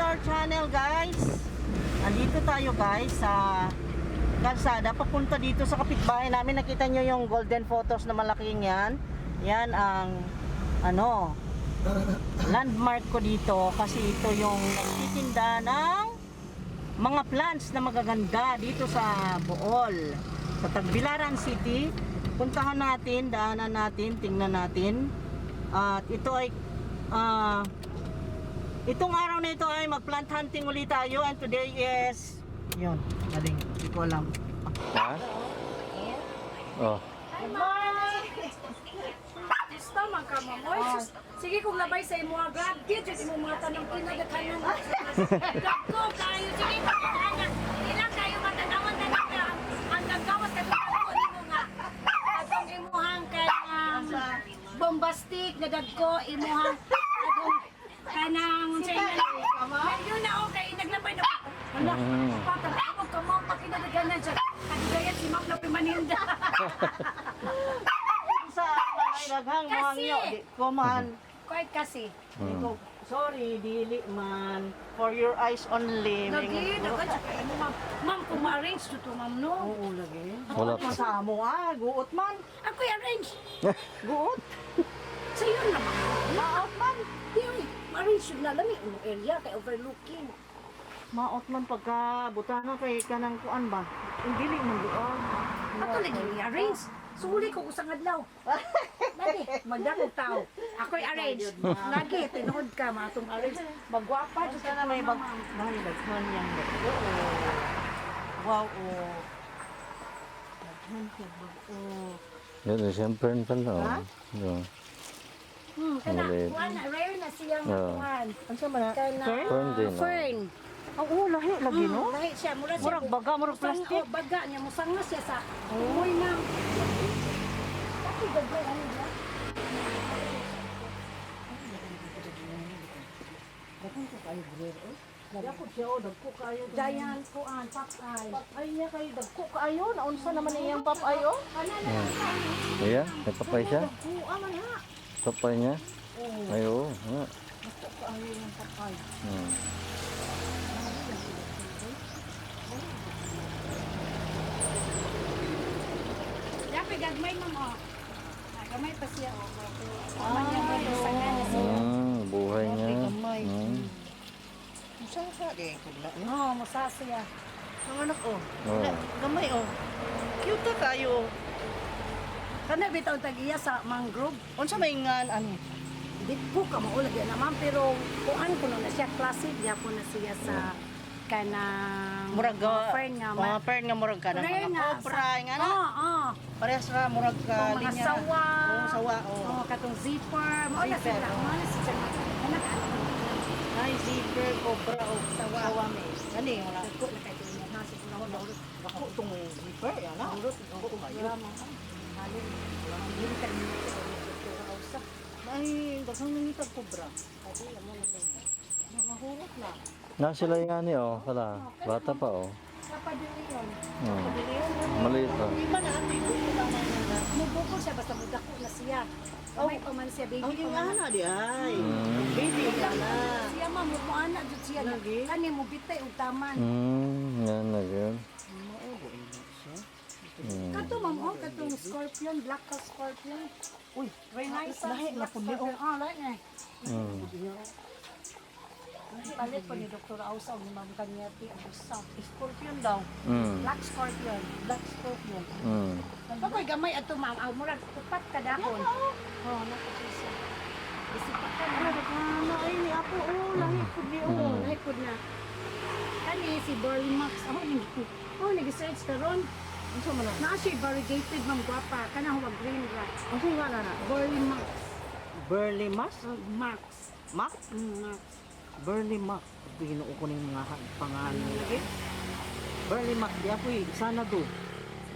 our channel, guys. Andito tayo, guys, sa kalsada papunta dito sa kapitbahay namin. Nakita nyo yung golden photos na malaking yan. Yan ang ano, landmark ko dito kasi ito yung nagtitinda ng mga plants na magaganda dito sa Bool, sa Tagbilaran City. Puntahan natin, daanan natin, tingnan natin. At ito ay itong araw na ito ay mag-plant hunting ulit tayo, and today is yun, galing, hindi ko alam. Ha? Oh. Good morning! Gusto man ka, ma'am. Oy, sus, sige kung labay sa imo, grabe jud imo mga tanong kinagakanon. Dako kayo, sige pagkana. Ilang kayo matanawan na nila ang gagawas ka ko nimo nga. Atong imuhang kanang bombastic nga dagko imuhang atong kanang sa yun na okay naglabay na. Wala, patanaw ka, ma'am, pakinadaganan siya. Kagayat si ma'am labay maninda. Sa ay daghang Kasi- muhangyo, di ko man. Quite kasi. Di ko, sorry, dili man. For your eyes only. Lagi, dagan siya kayo mo, ma'am. Ma'am, kung ma-arrange to to, ma'am, no? Oo, lagi. Wala pa. Sa amo ah, guot man. Ako i-arrange. Guot. Sa yun na, ma'am. Maot man. Di, uy, ma-arrange yun na lami. Ang area, kay overlooking. Maot man pagka butanga kay kanang kuan ba. Ang dili man doon. Ato lagi i-arrange. Suli ko usang adlaw. Lagi, magdakog tao. Ako i-arrange. Lagi, tinuod ka, matong arrange. Magwapa, dyan Sana may bag may daghan yang bag. Wow, oh. Daghan ko bag. Oh. Yan, siyempre pala. Oh. Ha? Yeah. Kana, Maliit. kuan na, rare na siyang Oo. kuan. Unsa man na? Kana, Fern? Fern din, oh. Fern. Oo, lahi lagi no. Lahi siya, mura siya. Murag baga, murag Musang- plastic. Oh, baga niya, musang na siya sa umoy na. Ako gagawin ano niya? Daghan ko kayo rare oh. Dagko siya oh, dagko kayo. Giant kuan, papay. Ay niya kayo dagko kayo. Naunsa naman iyang papay oh. Kana na lang sa Iya, may papay siya. Dagko man ha. Papay niya. Oo. Ay, oo. Nga. Dagko kayo yung papay. Dapat gagmay, ma'am, oh. Ah, gamay pa siya oh. Ah, niya ba yung sanga na siya. Buhay niya. Gamay. Unsa sa di ko na. Oh, musa siya. Ang anak oh. Oo. Gamay oh. Cute kayo. Kana bitaw tag-iya sa mangrove. Unsa may ngan ani? Di po ka maulag yan na, ma'am, pero kuan ko na siya classic gyapon na siya sa kanang Murag mga fern nga mga fern nga murag ka ng Rare mga nga cobra nga na. Oo, oo. Parehas ra murag ka Kung mga linya. sawa. Oo, sawa oh. Oh, katong zipper. Mao na Zipper, sila. oh. Mao na sila. Anak, ano. Ay, zipper, cobra o Sawa. sawa may. Kani wala. Dagko na kay tingnan ha siguro ako naulot. Dako tong zipper yan na. Naulot. Dako kayo. Wala mo. Halin. Hindi ka niyo sa doktora Ausa. Ay, daghang nangitag cobra. Ay, amo na. Mga hurot na. Na sila yan eh, oh. Wala. Bata pa, oh. Kapadili yun. Maliit pa. Di ba na ate ko tama na. Mubukol siya basta mudako na siya. Gamay pa man siya, baby Ang pa man. ingana di ay. Baby na. Siya ma'am, muana jud siya. Lagi. Kani mo bitay og taman. Yan na yun. Mao ba siya? Kato ma'am, oh, katong scorpion, black ka scorpion. Uy, Renaissance, lahi na black pud ni oh. scorpion. Oh, lahi na. Palit po ni Dr. Ausa og ni Ma'am Kanyati ang usa. Scorpion daw. Black scorpion. Black scorpion. Bakoy gamay ato ma'am, ah, murag upat ka dahon. Oh, nako siya. Isipa ka Ano na. daghan ay ni apo oh, lahi pud ni oh. Lahi pud na. Kani si Burley Max. Oh, ni oh, nag-search karon. Unsa man na? Naa siya variegated ma'am gwapa kana huwag green ra. Unsa nga na na? Burley Max. Burley Max? Oh, Max. Max? Max. Burley Mac. Ginoo ko ning mga pangalan lagi. Burley Mac di apoy sana do.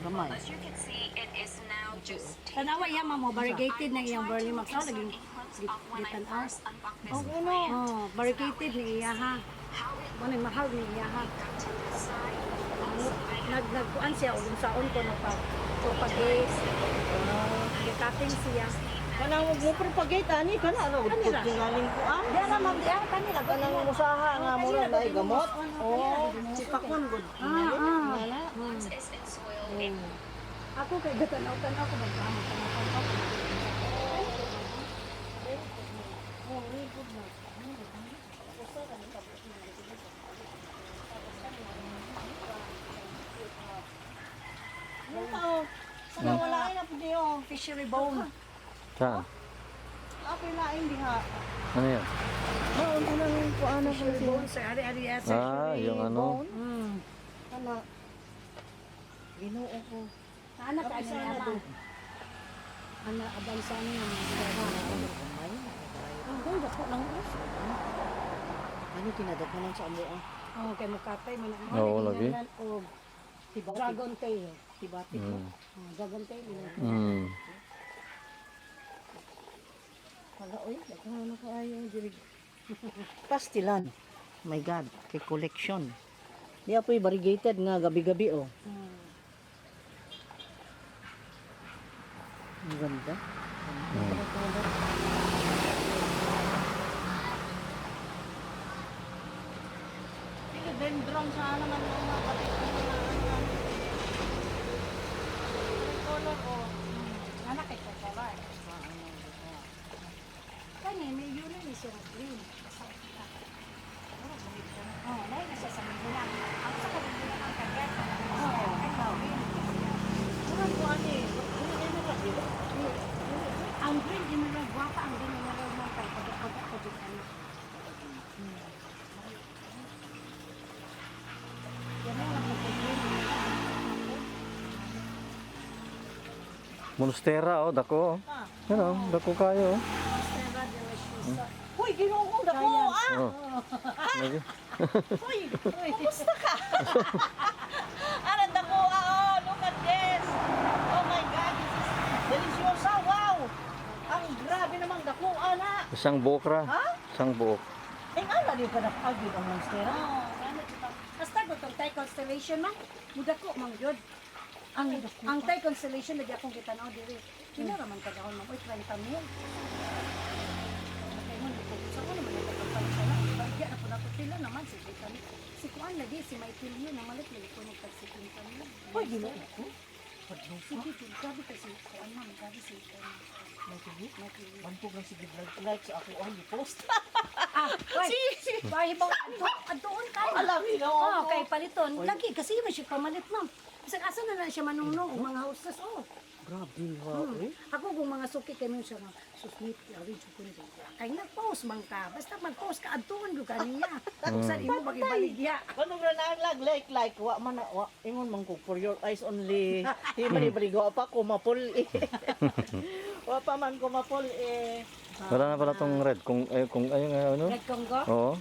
Gamay. As you can see, it is now just Tanawa iya ma'am, oh, variegated na iyang Burley Max. Oh, laging eclipse of when I gitan-aw. first unboxed this Oh, ano? plant. Oh, variegated ni iya ha. How it Mo ni mahal ni iya ha. got to this side. Also, I have Nag nagkuan siya og unsaon ko no pag propagate. Gikating siya. the Kanang mo propagate ani kana ano Kanila. tingaling ko ah. Di ara ma'am, di ara kanila. Kanang musaha nga mura na gamot. Oh, sipakon gud. Ah, ah. Once is in soil, it Ako kay gatanaw-tanaw ko magkamo tanaw-tanaw ko. Ano tao? Sana wala ay na pud oh. Fishery bone. Saan? Ako lain diha. Ano yan? Maon ko nang kuan ako Fishery bone sir, ari-ari sir. Ah, yung ano. Kana. Ginoo ko. Anak ka niya ama. Ana adan sa niya mga Gamay. Ang ganda ko lang us. Ano kinadaghanan sa amo ah. Oh, kay mukatay man ang Oo, lagi. Og dragon tail. Tibati. Oh, dragon tail. Yun. Wala oy, daghan na kaayo diri. Pastilan. My God, kay collection. Di apoy variegated nga gabi-gabi oh. Ang ganda. Philodendron sana naman ang mga kapit ko na ano. Color oh. Anak kay kakabay. Kani may yun ni siya green. Oh, lahi na siya sa Manila. Ang sa Manila ang kagat. Oh, green. Murag ko ani, ano emerald di ba? Ang green emerald, gwapa ang green emerald mo kay pagka ko dyan ano. Yan ang lang ko green emerald. Monstera, oh, dako. Oh. Yan, oh, dako kayo. Oh. Monstera deliciosa. Hoy, Ginoo ko dako ah. Oh. Lagi. Hoy, kumusta ka? Ara dako ah, oh, look at this. Oh my God, this is deliciosa. Wow. Ang grabe namang dako ana. Isang buok ra. Ha? Isang buok. Eh ana di ka nakagid ang monstera. Oo, ano di ba? Basta gutong Thai constellation man, mudako man gyud. Ang Thai constellation lagi akong gitanaw diri. Kina ra man tagahon man oy 30 mil. Kay mo ko sa ko naman nagpagpalit sa lang. Bagya na po na pila naman si 30 mil. Si kuan lagi si Michael yun na malit lagi ko nagtag si 30 mil. Hoy, Ginoo ko. Sige, grabe kasi kuan man, grabe si Michael Lee? Michael Lee. Bantog lang sige like, like sa ako ang post. Ah, oy. Bahibaw adto adtoon kayo. Alam Ginoo. Oh, kay paliton. Lagi kasi man siya pamalit, ma'am. Bisag asa na lang siya manungno og mga hostess oh. Grabe ha, eh. Ako kung mga suki kay man siya nga susmit awin jud ko ni. Kay nag-post man ka. Basta mag-post ka adtuon gyud kaniya. Ug sa imo magibaligya. Kanong ra na lag like like wa man na wa ingon man ko for your eyes only. Di man ibaligo pa ko mapul eh. Wa pa man ko mapul eh. Wala na pala tong red. Kung, ay, kung, ayun, ay, ano? Red Congo? Oo.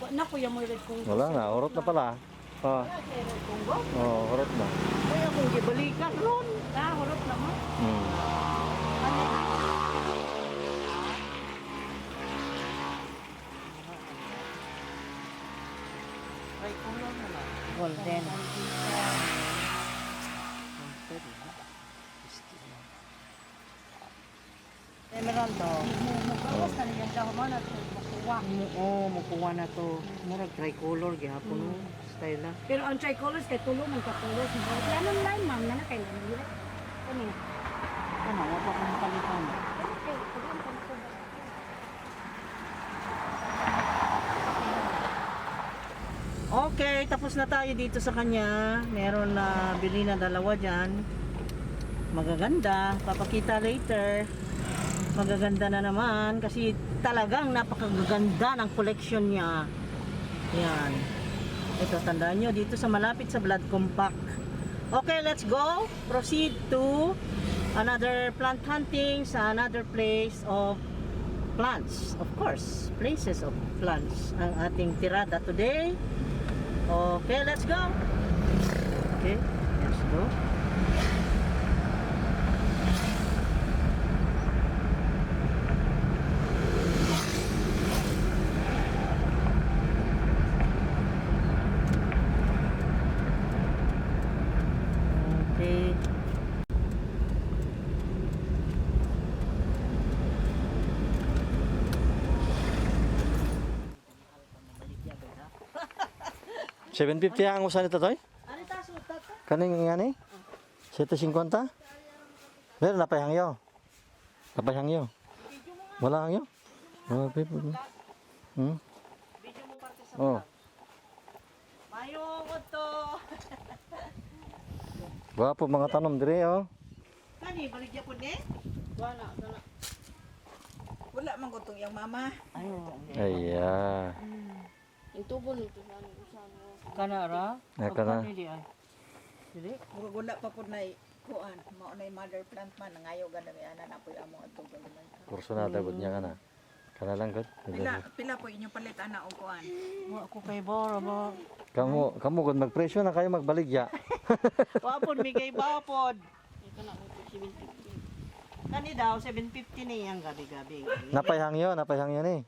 Wa na kuya mo Red Congo. Wala na. Urot na pala. Ah. Congo. Oo, urot na. Ay akong gibalikan ron. Ah, hurot na mo. Ay color na lang. Golden. Emerald oh. Mugawas na niya daw man at makuha. Oo, mukuha na to. Murag tricolor gihapon no. Style na. Pero ang tricolors kay tulo man ka colors. Anong line ma'am na na kay line. Kani. Ano, wa pa ko makalitan. Okay, pagkaan pa na ko ba? Okay, tapos na tayo dito sa kanya. Meron na bili na dalawa dyan. Magaganda. Papakita later. Magaganda na naman kasi talagang napakaganda ng collection niya. Yan. Ito, tandaan nyo, dito sa malapit sa Blood Compact. Okay, let's go. Proceed to another plant hunting sa another place of plants. Of course, places of plants ang ating tirada today. Okay, let's go. Okay, let's go. Okay. 750 ang usa nito toy? Ano ta sutat ta? Kaning ngani? 750? Meron na pa hangyo. Napay hangyo. Wala hangyo? Oh, people. Video mo parte sa Oh, Mayo ko to. gwapo mga tanom dire oh. Kani baligya po ni? Wala, wala. Wala man gutong iyang mama. Ayo. Aya. Kana ra? Ay, kana. Dili ay. Dili. Murag wala pa pud nay kuan, mao nay mother plant man nangayo ganda may ana na poy amo atong gamay. Kursunada gud niya kana. Kana lang gud. Pila pila po inyong palit ana og kuan. Wa ko kay boro mo. Kamo kamo gud magpresyo na kayo magbaligya. Wa pod mi kay bao pod. Kani daw 750 ni ang gabi-gabi. Napay hangyo, napay hangyo ni.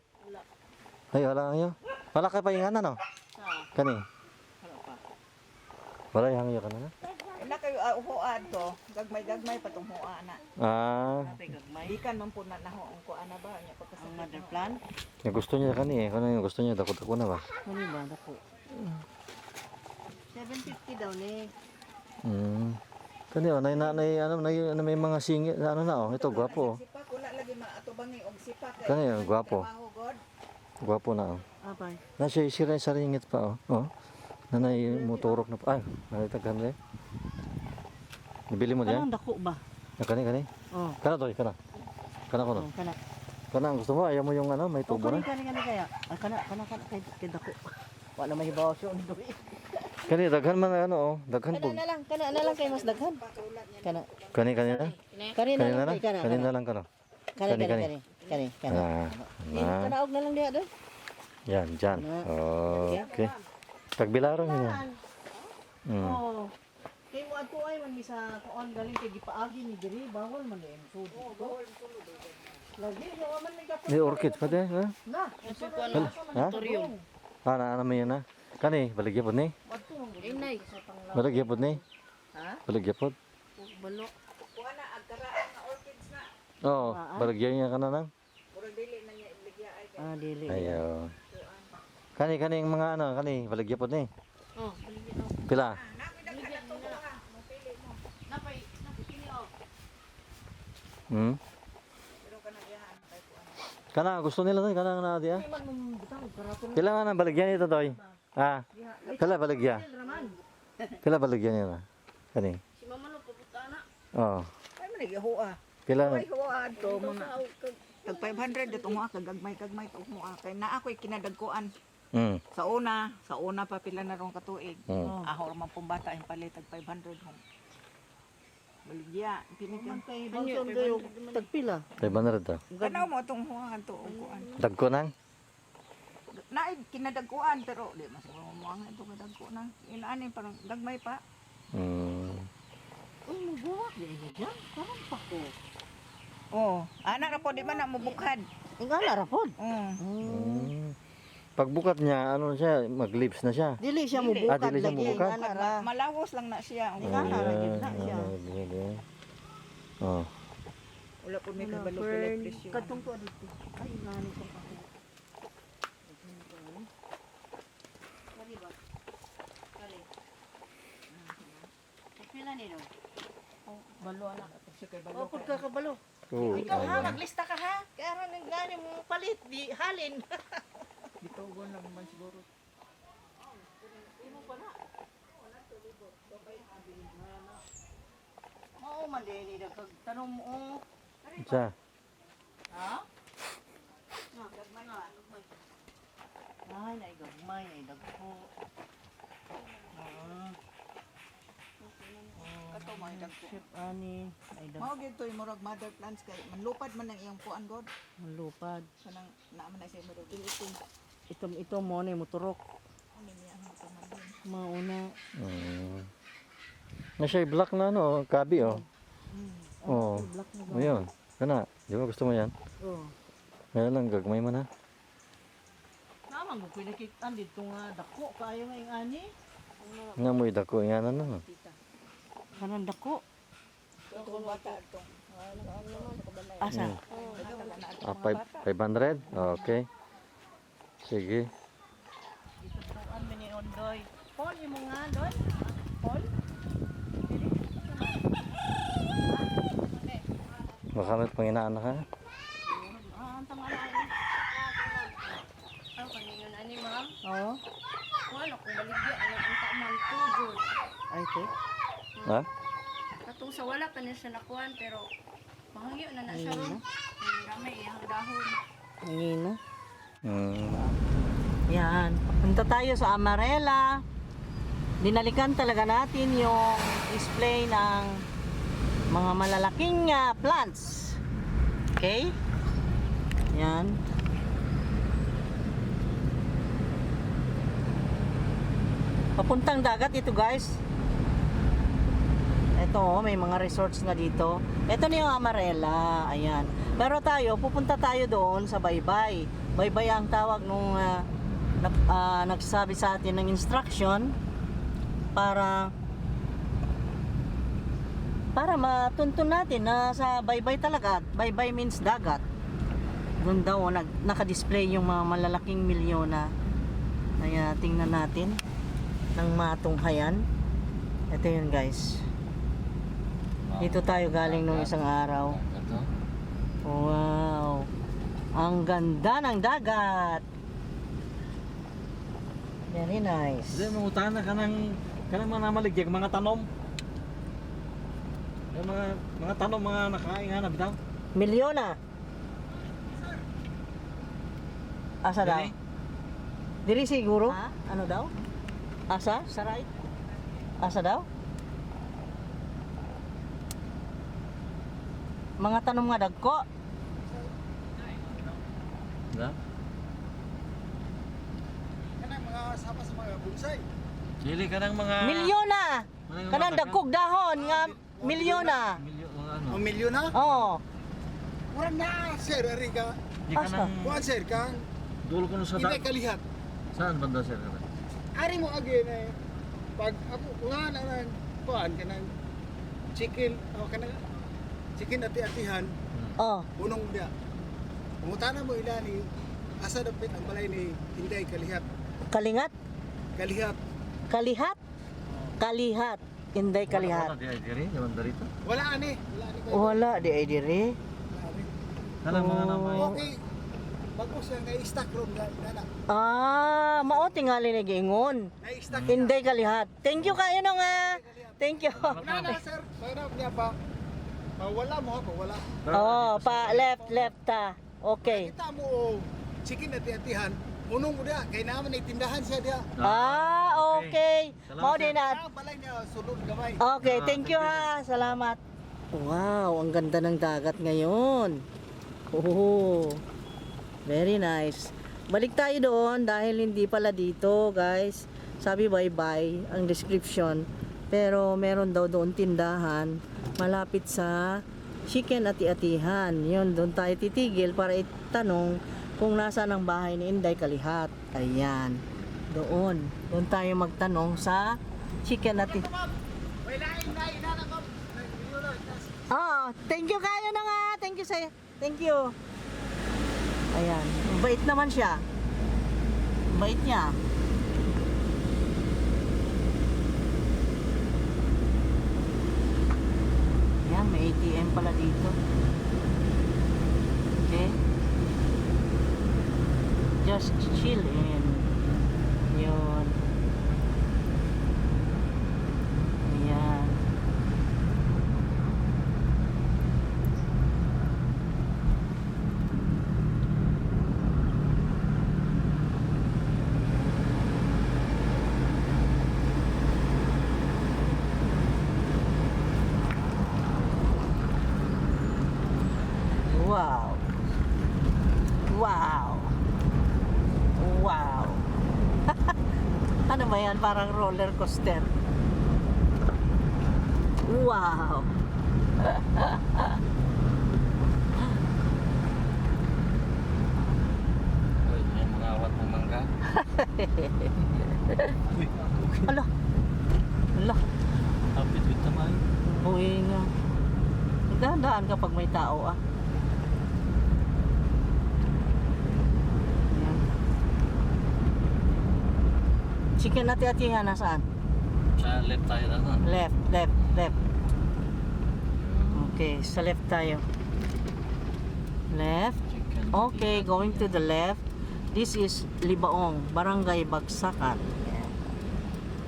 Ay, wala hangyo. Wala kay pahinganan no. Kani. Wala pa. Wala yung hangyo kana na. Wala kayo huan to, gagmay-gagmay pa tong huan na. Ah, Napay gagmay. Gikan man po na naho ang kuan na ba nya Ang pagkasakit. mother plant. yung gusto niya kani eh. Kano yung gusto niya dako-dako na ba? Kani ba dako? 750 daw ni. Kani oh, nay nay ano nay ano, may mga singi ano na oh, ito gwapo oh. Sipak wala lagi maatubangi og sipak kay. Kani oh, gwapo. Trabaho god. Gwapo na oh. Apay. Na siya sira sa ringit pa oh. Oh. Nanay motorok na pa. Ay, nanay taghan eh. Nabili mo diyan? Kanang dako ba? Na kani kani. Oh. Kana to, kana. Kana ko no. Oh, kana. Kana ang gusto mo, ayaw mo yung ano, may Oh, tubo kani na. kani kani kaya. Ah, kana kana kana kay kay dako. Wala may hibaw siya undo. Kani daghan man ano oh, daghan Kana po. na lang, kana na lang kay mas daghan. Kana. Kani kani na. Kani na Kani na lang lang. kay kana. Kani na lang kano. Kani Kani, kani kani. kani. Kani kana. Ah, Eh, na. kanaog na lang diha doy. Yan, dyan. Okay. Tagbilaro niya. Oh. Kay mo adto ay man mi sa kuan galing kay gipaagi ni diri bawal man ni sud. Oh, bawal sulod. Lagi wa man may May orchids pa di, ha? Na. Ha? Ah, na, ano mo yun na? Kani, baligya po ni. Baligya po ni. Ha? Baligya po. Kuan na agkaraan nga orchids na. Oo, baligya niya ka na lang. Murag dili na niya ibligya ay kay. Ah, dili. Ayo. Kani, kani yung mga ano, kani, baligya po ni. Pila? Kana, gusto nila to, kana na di ah. Pila nga na baligyan ito toy? Ah. Pila baligya? Pila baligya niya na? Kani. Si mama no pabuta na. Oo. Ay man lagi hoa. Pila Ay hoa to mga tag 500 itong hoa kagagmay-gagmay tong hoa kay naa ko'y kinadagkuan. Sa una pa pila na rong katuig. Aho man pong bata ang palit tag 500 hong. Baligya, pinikan. Kay bawal doy tagpila. 500 to. Kanaw mo itong hoa to og kuan. Dagko nang. Naay kinadagkuan pero di mas mo mo ang ito kadagko na. Inaani parang gagmay pa. Uy, mubuwak di niya diyan. Karon pa ko. Oh, ana ra po di man na mubukhad. Ang ana ra pod. Pagbukat niya, ano na siya, mag-lips na siya. Dili siya mubukad Ah, dili siya lagi. mubukad? Ang ana ra. Malawos lang na siya. Ang ana ra gyud na siya. Oh. Wala po may kabalo pila presyo. Katong to dito. Ay, ngani ko pa. Kani ba? Kani. Pila ni no? Balo ana kasi kay balo. Oh, pud ka kabalo. Oo. Ikaw ha, maglista ka ha. Kaya aron ang gani mo palit di halin. Bitugon lang man siguro. Mao man din ni dagkag tanong mo. Siya. Ha? Gagmay na. Ay, nay gagmay, ay dagko. Ah. Kato mo ay dagko. Chef ani, ay dagko. Mao gyud to'y murag mother plants kay manlupad man ang iyang kuan god. Lupad. Kanang naa man na siya murag itom. Itom itom mo ni motorok. Ano niya ang taman. Mauna. Na siya black na ano, kabi oh. Oo. Black na ba? Ayun. Kana, di ba gusto mo yan? Oh. Ngayon lang, gagmay mo na. Naman ko pinakitaan dito nga dako kaayo nga ing ani. Nga mo'y dako, nga na na. Kanang dako. Itong bata itong. Asa? Ah, 500? Okay. Sige. Itutuan mi ni Ondoy. Paul, imo nga doon? Paul? Baka may panginaan ka. Ano kaningon ani, ma'am? Oo. Kuan ako baligya ano ang taman ko jud. Ay, te. Ha? Katong sa wala pa niya siya nakuan pero mahangyo na na siya ron. Gamay iyang dahon. Nangina. Yan. Punta tayo sa Amarela. Dinalikan talaga natin yung display ng mga malalaking plants. Okay? Yan. Papuntang dagat ito, guys. Ito, oh, may mga resorts na dito. Ito na yung Amarela. Ayan. Pero tayo, pupunta tayo doon sa Baybay. Baybay ang tawag nung nagsabi sa atin ng instruction para para matuntun natin na sa Baybay talaga. Baybay means dagat. Doon daw oh, naka-display yung mga malalaking milyona. Kaya tingnan natin ng matunghayan. Ito yun, guys. Dito tayo galing nung isang araw. Wow. Ang ganda ng dagat. Very nice. Hindi, mangutana ka ng kanang mga namaligya, mga tanom. Yung mga tanom, mga nakain nga na bitaw. Milyona. Asa daw? Diri? Diri siguro? Ha? Ano daw? Asa? Sa right? Asa daw? Mga tanong nga dagko. Da? Kanang mga sama sa mga bonsai. Dili ka ng mga Milyona. Mga Kanang dagkog dahon nga milyona. Milyo, mga ano. Ang milyon na? Oo. Wala na, sir, ari ka. Di ka Asa? ng Kuan sir, kang dulo ko no sa hindi da. kalihat. Saan banda sir? Ari mo agi na eh. Pag ako nga na na kuan kanang chicken o kanang chicken ati-atihan Oh. unong dia. Pangutana mo ila ni asa dapit ang balay ni Inday Kalihat. Kalingat? Kalihat. Kalihat? Kalihat. Inday kalihat. Wala di ay diri, yaman darito. Wala ani, wala ani kayo. Wala di ay diri. Wala ani. Kanang mga namay. Okay. Bago siya na-stack room na na. Ah, mao tingali ni giingon. Na-stack. Inday kalihat. Thank you kayo no nga. Thank you. Wala na sir. Para niya pa. Wala mo ako, wala. Oh, pa left left ta. Okay. Kita mo oh, chicken ati-atihan. Unong mo dia kay naman ay tindahan siya dia. Ah, okay. Salamat, Mao sir. din na. Ah, balay niya sulod gamay. Okay, Ah, thank you ha. Salamat. Wow, ang ganda ng dagat ngayon. Oh, very nice. Balik tayo doon dahil hindi pala dito, guys. Sabi bye-bye ang description. Pero meron daw doon tindahan malapit sa chicken ati-atihan. Yun, doon tayo titigil para itanong kung nasaan ang bahay ni Inday Kalihat. Ayan. Doon. Doon tayo magtanong sa chicken ati. May lain na inana ko. Ah, thank you kayo na nga. Thank you sa'yo. Thank you. Ayan. Bait naman siya. Bait niya. Ayan, may ATM pala dito. Okay. Just chill in. Yun. Ayan. Wow. Wow. Wow. Ano ba yan? Parang roller coaster. Wow. Uy, may mga awat ng mangga. Uy, Ala. Ala. hapit with tamay. Uy nga. Dahan-dahan kapag may tao ah. Ayan. Chicken ati-atihan nasaan? Sa left tayo na. Left, left, left. Okay, sa left tayo. Left. Chicken. Okay, going to the left. This is Libaong, Barangay Bagsakan.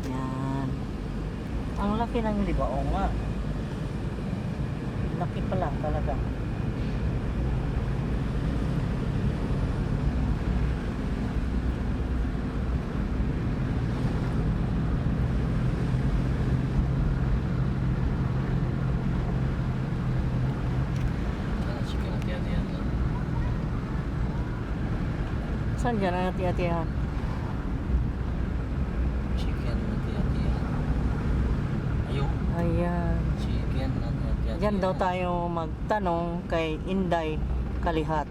Yan. Ang laki ng Libaong nga. Laki pala talaga. Chicken ati-atihan lang. Saan dyan ang ati-atihan? Chicken ati-atihan. Ayun. Ayan. Chicken ati-atihan. Diyan daw tayo magtanong kay Inday Kalihat.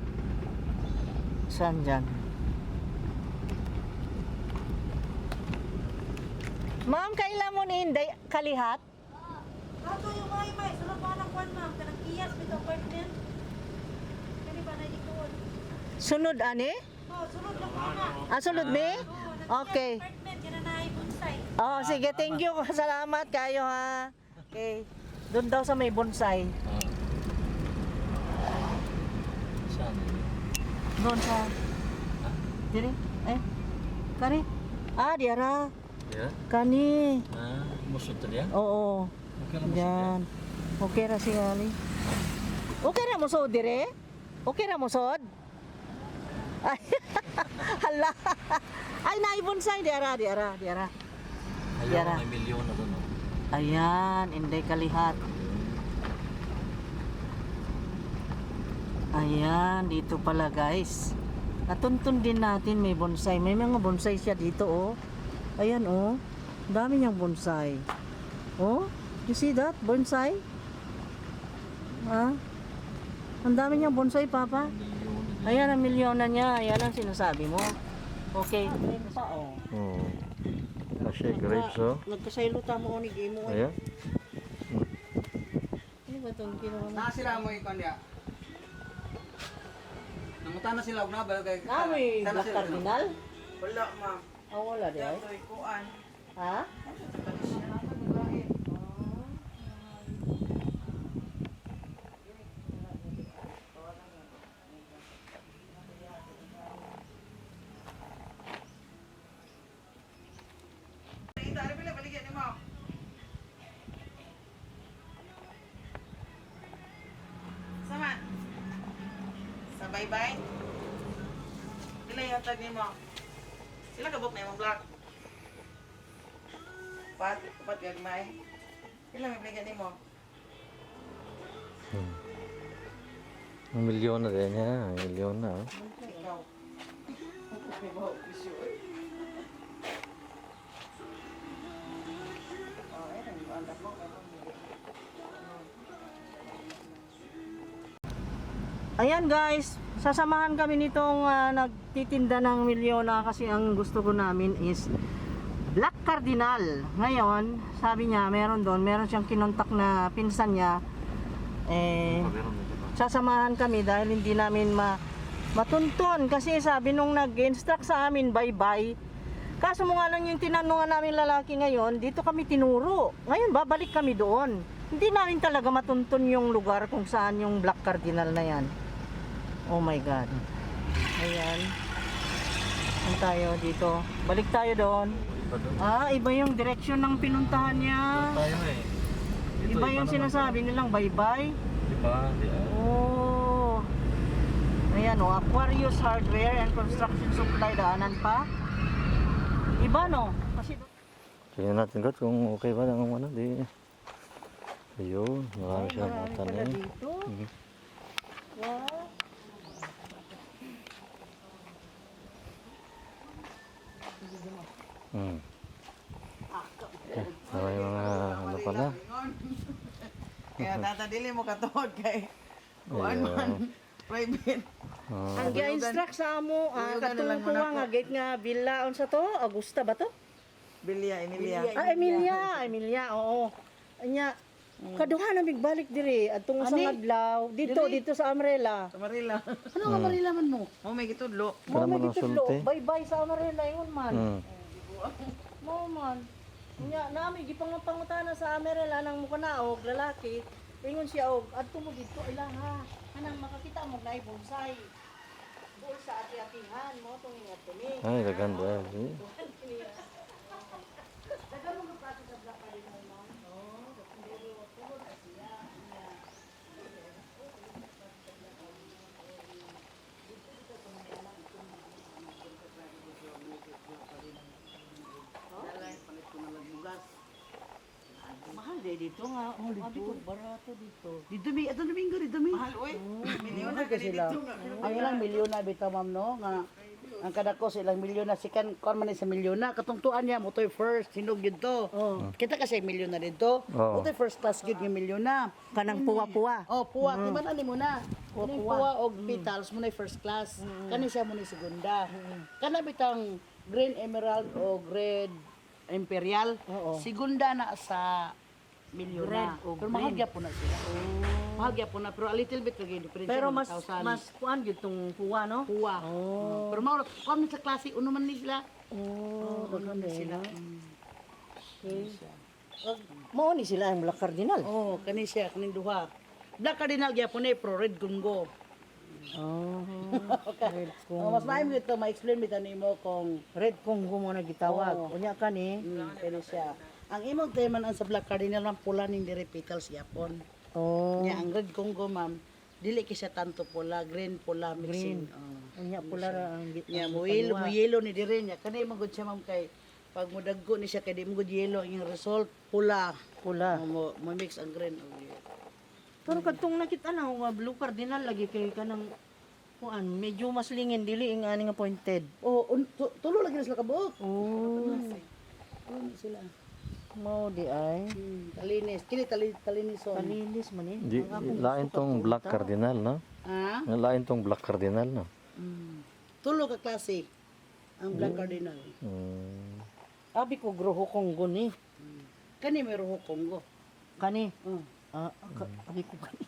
Saan dyan? Ma'am, kailan mo ni Inday Kalihat? Ato yung may may sulod pa ng kwan ma'am kanang iyas bitaw apartment. Kani ba na ikuon? Sunod ani? Oh, sulod lang ko na. Ah, sunod ni? Oh, Okay. Apartment kana na ay bonsai. Oh, sige, thank you. Salamat kayo ha. Okay. Doon daw sa may bonsai. Ah. Saan? Doon sa... Diri? Eh? Kani? Ah, diara. Yeah? Kani. Ah, musod to diyan? Oo. Okay lang musod diyan. Yan. Okay ra siya ali. Okay ra mo sod dire? Okay ra mo sod? Ay, hala. Ay, naibonsai diara, diara, diara. Ayun, Yara. may milyon na doon. Oh. Ayan, Inday Kalihat. Ayan, dito pala guys. Natuntun din natin may bonsai. May mga bonsai siya dito oh. Ayan oh. Ang dami niyang bonsai. Oh, you see that bonsai? Ha? Ang dami niyang bonsai, Papa. Ayan ang milyona niya. Ayan ang sinasabi mo. Okay. Pa, oh. Oo. Kasi grapes oh. Nagkasaylo tamo ni mo. Ayan. Ano ba itong ginawa mo? Na sila mo ikon dia. Nangutan na sila og na ba kay Namoy Black Cardinal? Wala ma'am. Ah, wala di ay. Ito'y kuan. Ha? Ita, ari pila baligya nimo. Sama. Sa bye-bye. Pila ihatag nimo? Sila ka book na imong block. Pat, pat gagmay. Pila may baligya nimo? Ang milyon na din niya. Ang milyon na oh. Ikaw. May mga ofisyo eh. Oh, ayun, ang anak mo. Ayan guys, sasamahan kami nitong nagtitinda ng milyona kasi ang gusto ko namin is Black Cardinal. Ngayon, sabi niya meron doon, meron siyang kinontak na pinsan niya. Eh, sasamahan kami dahil hindi namin matuntun kasi sabi nung nag-instruct sa amin, bye-bye. Kaso mo nga lang yung tinanungan namin lalaki ngayon, dito kami tinuro. Ngayon, babalik kami doon. Hindi namin talaga matuntun yung lugar kung saan yung Black Cardinal na yan. Oh my God. Ayan. Saan tayo dito? Balik tayo doon. Iba doon. Ah, iba yung direction ng pinuntahan niya. Tayo eh. Ito, Iba yung naman. sinasabi nilang bye-bye. Iba, di ah. Oh. Ayan oh, Aquarius Hardware and Construction Supply daanan pa. Iba no? Kasi Tingnan natin God kung okay ba ang ano, di. Ayun, marami silang mga marami pala tanim. dito. Mhm. Wow. May mga ano pala. Kaya tata dili mo katuod kay kuan man private. Ah, Ang gi-instruct sa amo, Uyugan na lang katong kuha mo nga gate nga villa unsa to? Augusta ba to? Bilya, Emilia. Ah, Emilia, Emilia, oo. Anya, kaduha na migbalik diri adtong sa adlaw dito dito sa Amrela. Sa Marila. Ano nga Marila man mo? Mo may gitudlo. Mo Wala may man ang gitudlo. sulti. Bye-bye sa Amarela yun man. Mao man. Nya nami gipangutana sa Amerel anang mukanaog lalaki. Ingon siya og adto mo didto ilaha. Kanang makakita mo naay bonsai. Buol sa ati-atihan mo tong ingat ni. Ay, gaganda. Mahal day dito nga. Abi ko barato dito. Dito mi, ato Domingo dito mi. Mahal oy. Milyon na Kasi sila. Ang ilang milyon na bitaw ma'am no nga ang kadako sa ilang milyon na sikan kon man ni sa milyon na katungtuan niya motoy first hinog gyud to. Kita kasi milyon na dito. Oo. Motoy first class gyud nga milyon na. Kanang puwa-puwa. Oh, puwa di man ani mo na. Kaning puwa og petals mo na first class. Kani siya mo na segunda. Kana bitang green emerald o red imperial. Segunda na sa milyon na. Pero mahal gyapon na sila. Mahal gyapon na pero a little bit lagi difference. Pero mga mas 1,000. mas kuan gyud tong puwa no. Puwa. Pero mao kami sa klase uno man ni sila. Oh, Uno man sila. Mao ni sila ang Black Cardinal. Oh, kani siya kaning duha. Black Cardinal gyapon eh pro red Congo. Oh. Okay. Oh, mas maayo ito ma-explain bitaw nimo kung Red Congo mo na gitawag. Oo. Unya kani. Kani siya. Ang imong tema ang sa Black Cardinal ma'am pula ning dire petals gyapon. Oh. Nya ang red Congo ma'am dili kay siya tanto pula, green pula mixing. Oh. Unya pula ra ang Nya ang mo yellow, paluwa. mo yellow ni dire nya. Kani man gud siya ma'am kay pag mudagko ni siya kay di mo gud yellow ang iyang result pula. Pula. Oh, mo mix ang green og yellow. Pero kadtong nakita na nga Blue Cardinal lagi kay kanang kuan medyo mas lingin dili ing ani nga pointed. Oh, tulo lagi na sila kabuok. Oh, Tulo na sila. mao di ay. Talinis, kini tali talinison. Kalinis man eh. Di, lain tong Black Cardinal, no? Ha? Lain tong Black Cardinal, no? Tulo ka klase ang Black Cardinal. Abi ko groho Congo ni. Kani may roho Congo. Kani. Oh. Ah, abi ko kani.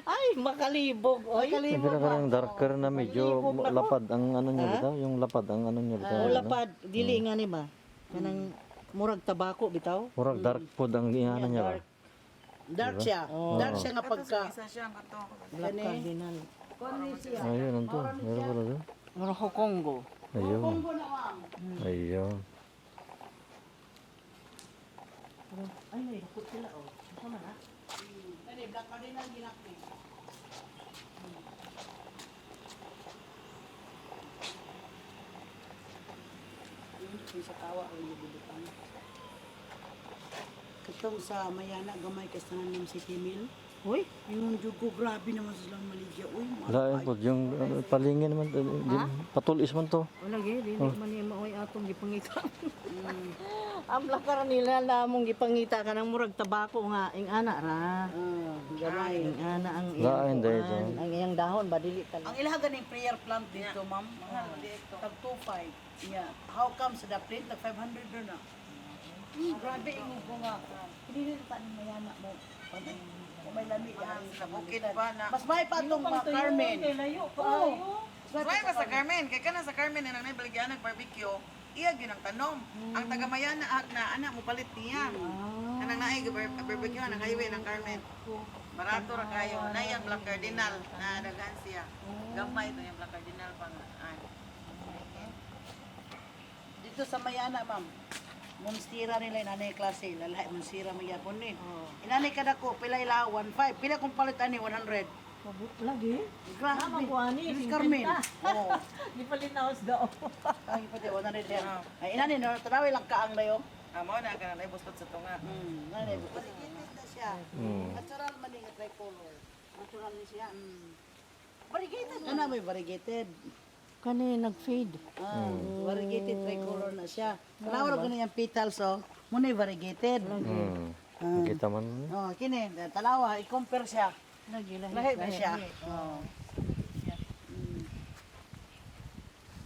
Ay, makalibog oy. Pero parang darker na medyo lapad ang ano niya bitaw, yung lapad ang ano niya bitaw. O no? lapad dili nga ni ba? Kanang murag tabako bitaw. Murag dark pod ang ano niya ba? Dark siya. Dark siya nga pagka Isa siya ang kato. Black Cardinal. Ayun, nanto. Meron pala doon. Roho Congo. Ayun. Congo na ma'am. Ayun. Ay, may dakot sila oh. Asa man ah? Kani Black Cardinal ginakmi. Yung sa kawa ang gibutang. Katong sa Mayana gamay kay sa ng City Mill. Uy, Yung jugo grabe naman silang maligya. Uy, mahal Lain pod yung ano, palingin man patulis man to. wala gyud dili man ni maoy atong gipangita. Ang Black Cardinal na among gipangita kanang murag tabako nga ing ana ra. Ah, gamay. Ing ana ang iyang Lain dahil kuan, ito. ang iyang dahon ba dili Ang talaga. ilaha ganing prayer plant dito, ma'am. Mahal dito. Tag 25. Yeah. How come sa the plate tag 500 doon na? Grabe ingon ko nga. Hindi pa ni mayana mo. Kung may lami yan. Sa bukid pa na. Mas may pa itong mga Carmen. Kay layo Oo. kaayo. Mas may Suway pa sa Carmen, kay kana sa Carmen nang naibaligyan nag barbecue. Iya gyud ang tanom. Ang taga Mayana ak na ana mo palit niya. Kanang naay barbecue ang highway ng Carmen. Barato ra kayo. Nay ang Black Cardinal na daghan siya. Gamay to yung Black Cardinal pang an. Dito sa Mayana, ma'am. Monstera nila inanay klase. Lalaki monstera magyapon ni. Inanay kada ko pila ila 15. Pila kung palit ani 100. Lagi. Grabe. Tama ko ani, Diyos Carmen. Oo. Gipalit na os dao. Ang ipati 100 yan. Ay inani no, tanawi lang kaang dayo. Amo na kana nay buslot sa tunga. Nanay, variegated na siya. Natural man nga tricolor. Natural ni siya. Variegated. Kana may variegated. Kani nag-fade. Ah, variegated tricolor na siya. Tanaw ra gani ang petals oh. Muna variegated. Kita man. Oh, kini tanawa i-compare siya. Lagi lahi. Lahi ba siya? Oh.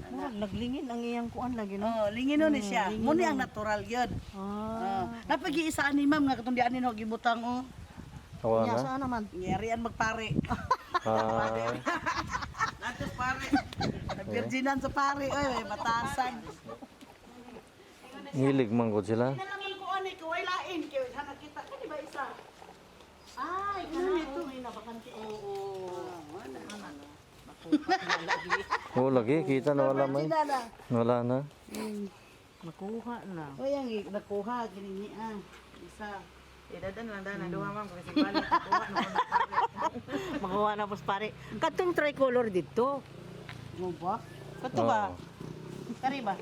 Murag naglingin ang iyang kuan lagi no. Oh, lingino ni siya. Muna ang natural yun. Ah. Oh. Napag-iisaan ni ma'am nga katong diyan ni gibutang oh. Awa Nya na. saan naman? Ngerian magpare. Ah, Natos pare. Nagvirginan sa pare, oy, may batasan. Hilig man gud sila. Nalaman ko ani ko way lain kay wala nakita kani ba isa. Ay, kana ito may nabakante. Oo. Oo, lagi kita na wala man. Sila na. Wala na. Nakuha na. Oy ang nakuha kini niya. Isa. Idadan lang dana duha ma'am kasi balik kuha na. Makuha na pos pare. Katong tricolor dito. Mo ba? Kato ba? Oo. Kari ba?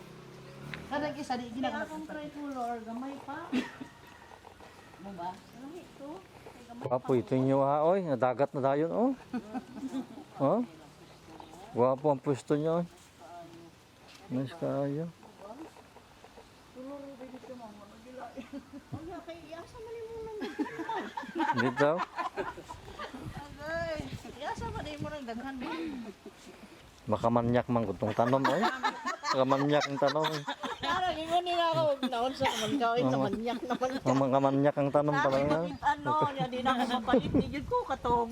Kanang isa di gina Akong tricolor gamay pa. mo ba? Gwapo ito inyo ha, oy. Nadagat na dayon, oh. Oh. Gwapo ang pwesto niyo, oy. Nice kaayo. Kaya kay iasa man nimo nang Dito. iasa man nimo nang daghan. Makamanyak man gud tong tanom, oy. Makamanyak ang tanom. Oy. Ara ingon nila ako naon sa man kaoy sa manyak naman. Makamanyak ang tanom pala nga. Ano, niya di na ako mapalit ni jud ko katog.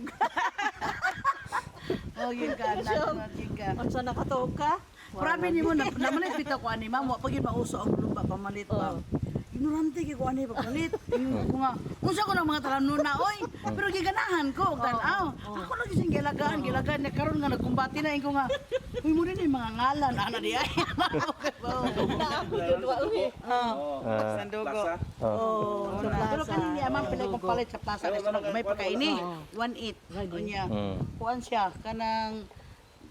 Oh, yun ka na yun ka. Unsa na katog ka? Grabe nimo na namalit bitaw ko ani ma'am, wa pa gyud mauso ang lupa pamalit ba. Ignorante kay ko ani pamalit. Ingon ko nga, unsa ko nang mga talamnon na oy, pero giganahan ko og tan-aw. Ako lagi siyang gilagaan, gilagaan na karon nga nagkumbati na ingon ko nga. Uy mo rin yung mga ngalan ana di ay. Na ako jud wa uy. Ah, Sandugo. oh. Oh, sa Pero plaza. kanin niya ma'am pila kong palit sa plaza kasi may pagkaini. 18. Unya. Kuan siya kanang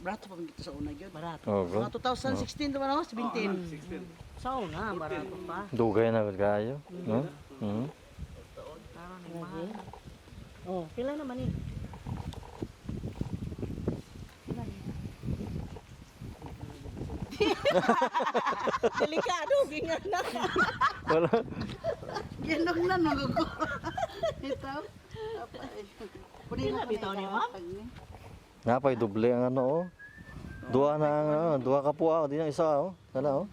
barato pa man gito sa una gyud. Barato. Oh, good. Mga 2016 to ba no? 17. Sa una, barato pa. Dugay na gud kaayo. No? Mm. Lagi. Oh, pila naman eh. Delikado, gingan na. Wala. Ginog na no ko. Ito. Pila bitaw ni ma'am? Napay doble ang ano, oh. Duha na ang ano, duha ka po, ah. Di na isa, oh. Kana, oh.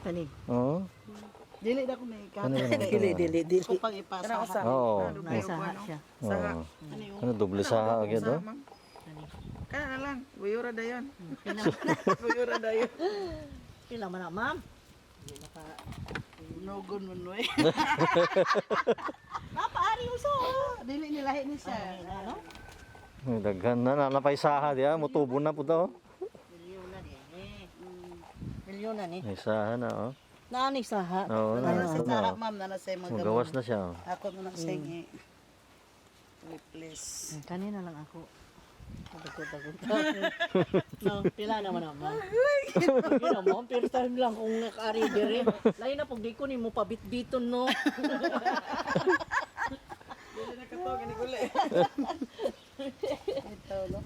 Kani. Oo. Dili na ko may ka. Ano yun? Dili, dili, dili. Ko pang ipasa. Oo. Saha siya. Oo. Ano, doble sa agad, oh. Kana na lang, buyura dayon. Buyura dayon. Pila man na, ma'am? Nogon man we. Napaari uso. Dili ni lahi ni siya. Ano? Ay, daghan na, nanapay saha diya, mutubo na po daw. Milyon na di. Eh. Milyon na ni. May saha na, oh. Naani saha. Oo, na, Nana sa ito na, sara oh. ma'am nana sa mga Magawas na siya, oh. Ako mo na sa ingi. Please. Kanina lang ako. Tagot-tagot. No, pila naman naman. Pila mo, first time lang kung nakaari dire. Lain na pag di ko nimo pabitbiton no. Dili na katog ni guli. Ito no.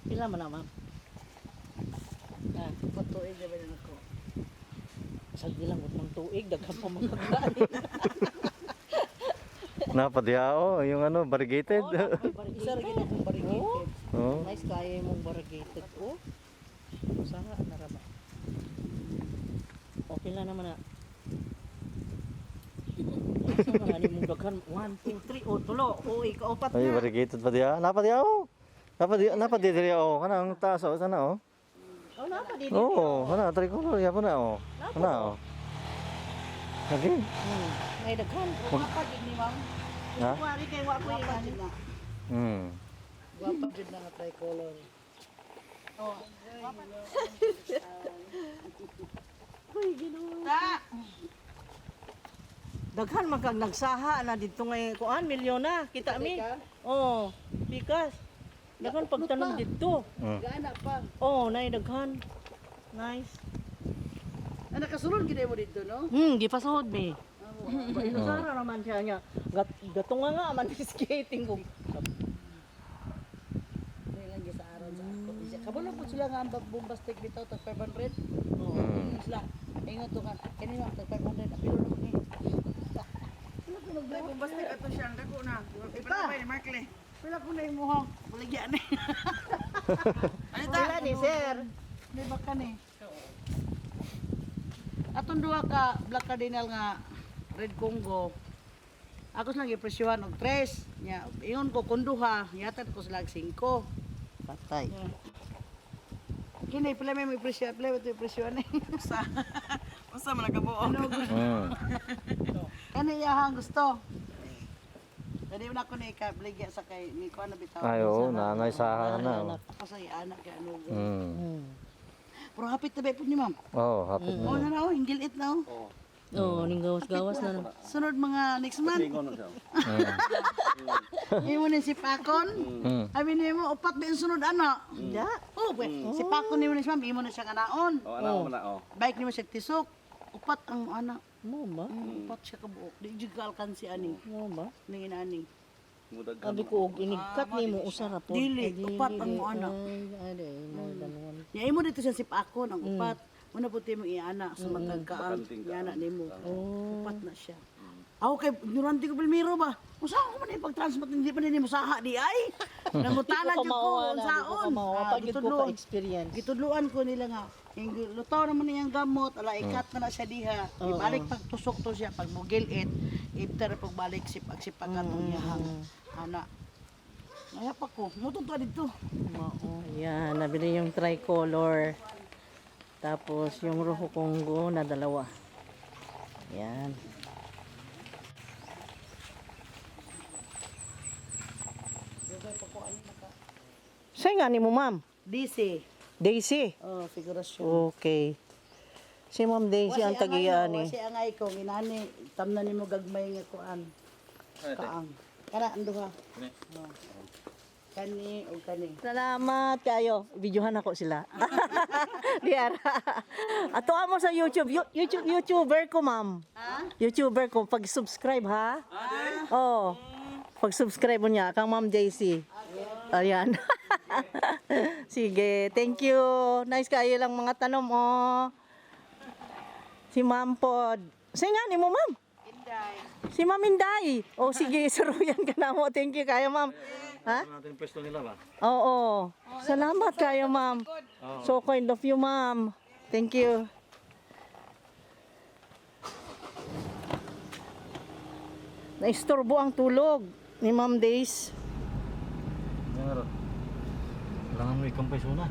Pila man naman. Ah, Patuig na ba na ako. sa bilang gud mang tuig daghan pa magkakaani. Napadiya, oh. Yung ano, variegated. Isa ra gid akong variegated. Oh. Nice kaya mong variegated oh. Saha na ra ba? Okay lang naman na. Asa man ani mong daghan 1 2 3 oh tulo. Oh ikaupat Ay, na. variegated pa diya. Napadiya, oh. Napadiya, napadiya diya, oh. Kana ang taas, oh. Sana, oh. Oh napa di. Oo, kana, tricolor, yan po na, oh. Kana, oh. Lagi. Ay daghan. Gwapa jud ni ma'am. Ha? Kuwari kay wa ko Gwapa jud na. Gwapa jud na nga tricolor. Oh. Uy, Ginoo. Ta. Daghan man kag nagsaha na didto ngay kuan milyon na kita mi. Oh, pikas. Daghan pagtanom didto. Gaana pa. Oh, nay daghan. Nice. Ah, nakasulod gid mo dito no? Gipasuhod mi. Inusara raman siya niya. Gatunga nga man skating ko. Dili lang gyud sa aron sa ako. Siya kabalo po sila nga ang bombastic bitaw tag 500. Sila. Ingon to nga kini ma'am tag 500 apilo na ko ni. Pila ko Ay, bombastic ato siya ang dako na. Ipalabay ni Markley. Pila ko na imuhang baligya ni. Sila ni sir. Di ba kani? Atong duha ka Black Cardinal nga Red Congo. Ako silang gipresyohan og 3. Nya ingon ko kun duha, yatad ko sila og 5. Patay. Kini pila may presyo, pila may presyo ani. Usa. Unsa man nakabuo? Kani iyahang gusto. Kani na ko ni ikabligya sa kay ni ko na bitaw. Ay, oo, nanay sa na. Oh. Ako sa iana kay ano. Pero hapit na ba po ni ma'am? Oo, hapit Oh, na. na na oh, hinggilit na oh. Oo, ning gawas-gawas na. Sunod mga next month. Imo ni si Pakon. Abi nimo upat ba yung sunod ana? Ya. Oh, pwe. Si Pakon nimo ni si ma'am, imo na siya anaon. Oh, anak mo na, oh. Bike nimo siya tisok. Upat ang ana. Mo ba? Upat siya kabuok. Di jud ka alkansi ani. Mo ba? Ning inaani. Mudag Abi ko og inigkat nimo usa ra po. Dili, upat ang mo ana. Ay, ay, more than one. Ya imo dito siya si Pakon ang upat. Muna po mo iana sa matagkaang iana nimo. Upat na siya. Ako kay ignorante ko Pilmiro ba? Usa ko man ipag-transmit hindi pa nini musaha di ay. Nangutana Di ko jud ko maawa na, di ko unsaon. maawa. Ah, Pag yun ko gitudloan. ka-experience. Gitudloan ko nila nga yung lutaw naman niyang gamot, ala ikat na na siya diha. Ibalik pag tusok to siya pag mugilit, ifter pagbalik si pagsipakan mm. niya hang ana. Ngaya pa ko, mutong to dito. Ayan, nabili yung tricolor. Tapos yung Rojo Congo na dalawa. Ayan. Saan nga ni mo, ma'am? DC. Daisy. Oh, figurasyon. Okay. Si Ma'am Daisy ang tagiyan eh. Wasi angay ko inani tamnan nimo gagmay nga kuan. Kaang. Kana ang duha. Oh. Kani o kani. Salamat kayo. Videohan ako sila. Diara. Ato mo sa YouTube. YouTube YouTuber ko, ma'am. YouTuber ko. Pag-subscribe ha. Oo. Pag-subscribe mo niya kang Ma'am JC. Ayan. Sige, thank you. Nice kayo lang mga tanom oh. Si Ma'am Pod. Sige nga ni mo, ma'am. Si Ma'am Inday. Oh, sige, suruyan ka na mo. Thank you kayo, ma'am. Ha? Natin yung pwesto nila ba? Oo. Salamat kayo, ma'am. So kind of you, ma'am. Thank you. Naistorbo ang tulog ni Ma'am Days. Meron. Kailangan mo ikampay suna.